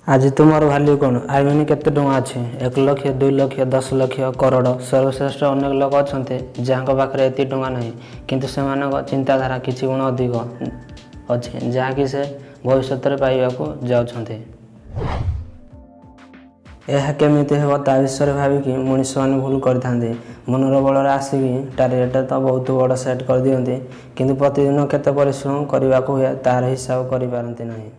ଆଜି ତୁମର ଭାଲ୍ୟୁ କ'ଣ? I mean କେତେ ଟଙ୍କା ଅଛି? 1 ଲକ୍ଷ, 2 ଲକ୍ଷ, 10 ଲକ୍ଷ, କରୋଡ଼? ସର୍ବଶ୍ରେଷ୍ଠ ଅନେକ ଲୋକ ଅଛନ୍ତି ଯାହାଙ୍କ ପାଖରେ ଏତିକି ଟଙ୍କା ନାହିଁ, କିନ୍ତୁ ସେମାନଙ୍କ ଚିନ୍ତାଧାରା କିଛି ଗୁଣ ଅଧିକ ଅଛି, ଯାହାକି ସେ ଭବିଷ୍ୟତରେ ପାଇବାକୁ ଯାଉଛନ୍ତି। ଏହା କେମିତି ହେବ ତା ବିଷୟରେ ଭାବିକି ମଣିଷମାନେ ଭୁଲ କରିଥାନ୍ତି। ମନର ବଳରେ ଆସିକି ଟାର୍ଗେଟ୍ ତ ବହୁତ ବଡ଼ ସେଟ୍ କରିଦିଅନ୍ତି, କିନ୍ତୁ ପ୍ରତିଦିନ କେତେ ପରିଶ୍ରମ କରିବାକୁ ହୁଏ ତାହାର ହିସାବ କରିପାରନ୍ତି ନାହିଁ।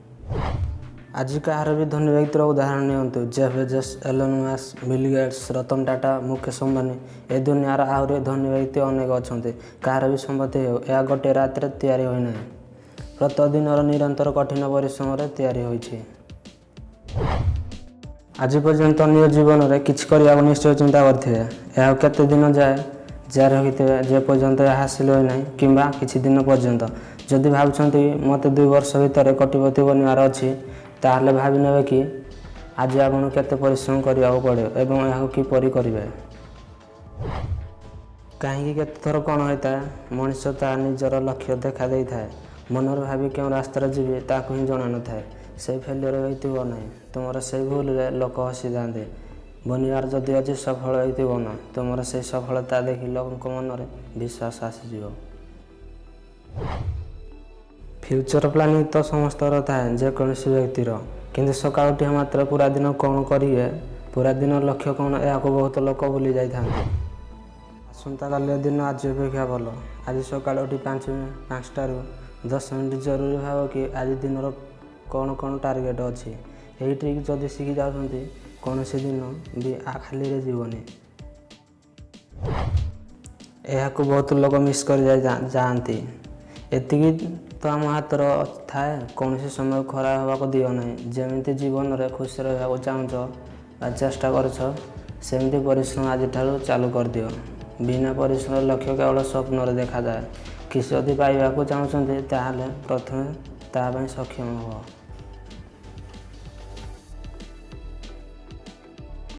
ଆଜି କାହାର ବି ଧନୀ ବ୍ୟକ୍ତିର ଉଦାହରଣ ନିଅନ୍ତୁ, Jeff Bezos, Elon Musk, Bill Gates, Ratan Tata, Mukesh Ambani, ଏ ଦୁନିଆର ଆହୁରି ଧନୀ ବ୍ୟକ୍ତି ଅନେକ ଅଛନ୍ତି। କାହାର ବି ସମ୍ପତ୍ତି ହେଉ, ଏହା ଗୋଟିଏ ରାତିରେ ତିଆରି ହୋଇନାହିଁ। ପ୍ରତିଦିନର ନିରନ୍ତର କଠିନ ପରିଶ୍ରମରେ ତିଆରି ହୋଇଛି। ଆଜି ପର୍ଯ୍ୟନ୍ତ ନିଜ ଜୀବନରେ କିଛି କରିବାକୁ ନିଶ୍ଚୟ ଚିନ୍ତା କରିଥିବେ। ଏହା କେତେ ଦିନ ଯାଏ ଜାରି ରଖିଥିବେ, ଯେ ପର୍ଯ୍ୟନ୍ତ ଏହା ହାସିଲ ହୋଇନାହିଁ କିମ୍ବା କିଛି ଦିନ ପର୍ଯ୍ୟନ୍ତ। ଯଦି ଭାବୁଛନ୍ତି ମୋତେ 2 ବର୍ଷ ଭିତରେ କୋଟିପତି ବନିବାର ଅଛି, ତାହେଲେ ଭାବି ନେବେ କି ଆଜି ଆପଣଙ୍କୁ କେତେ ପରିଶ୍ରମ କରିବାକୁ ପଡ଼ିବ ଏବଂ ଏହାକୁ କିପରି କରିବେ। କାହିଁକି କେତେଥର କ'ଣ ହୋଇଥାଏ, ମଣିଷ ତାହା ନିଜର ଲକ୍ଷ୍ୟ ଦେଖା ଦେଇଥାଏ। ମନରେ ଭାବି କେଉଁ ରାସ୍ତାରେ ଯିବି ତାକୁ ହିଁ ଜଣା ନଥାଏ। ସେଇ ଫେଲିୟର ବ୍ୟକ୍ତି ହୁଅ ନାହିଁ। ତୁମର ସେଇ ଭୁଲରେ ଲୋକ ହସିଥାନ୍ତି। ବନିବାର ଯଦି ଅଛି, ସଫଳ ବ୍ୟକ୍ତି ବନ। ତୁମର ସେଇ ସଫଳତା ଦେଖି ଲୋକଙ୍କ ମନରେ ବିଶ୍ୱାସ ଆସିଯିବ। ଫ୍ୟୁଚର ପ୍ଲାନିଂ ତ ସମସ୍ତଙ୍କର ଥାଏ, ଯେକୌଣସି ବ୍ୟକ୍ତିର। କିନ୍ତୁ ସକାଳୁ ଉଠିବା ମାତ୍ରେ ପୁରା ଦିନ କ'ଣ କରିବେ, ପୁରା ଦିନ ଲକ୍ଷ୍ୟ କ'ଣ, ଏହାକୁ ବହୁତ ଲୋକ ଭୁଲି ଯାଇଥାନ୍ତି। ଆସନ୍ତାକାଲିର ଦିନ ଆଜି ଅପେକ୍ଷା ଭଲ। ଆଜି ସକାଳୁ ଉଠି 5ଟାରୁ 10 ମିନିଟ୍ ଜରୁରୀ ଭାବ କି ଆଜି ଦିନର କ'ଣ କ'ଣ ଟାର୍ଗେଟ୍ ଅଛି। ଏହି ଟ୍ରିକ୍ ଯଦି ଶିଖି ଯାଉଛନ୍ତି, କୌଣସି ଦିନ ବି ଖାଲିରେ ଯିବନି। ଏହାକୁ ବହୁତ ଲୋକ ମିସ୍ କରି ଯାଆନ୍ତି। ଏତିକି ତ ଆମ ହାତରେ ଥାଏ। କୌଣସି ସମୟ ଖରାପ ହେବାକୁ ଦିଅ ନାହିଁ। ଯେମିତି ଜୀବନରେ ଖୁସି ରହିବାକୁ ଚାହୁଁଛ ବା ଚେଷ୍ଟା କରୁଛ, ସେମିତି ପରିଶ୍ରମ ଆଜିଠାରୁ ଚାଲୁ କରିଦିଅ। ବିନା ପରିଶ୍ରମରେ ଲକ୍ଷ୍ୟ କେବଳ ସ୍ୱପ୍ନରେ ଦେଖାଯାଏ। କିଛି ଯଦି ପାଇବାକୁ ଚାହୁଁଛନ୍ତି, ତାହେଲେ ପ୍ରଥମେ ତା ପାଇଁ ସକ୍ଷମ ହୁଅ।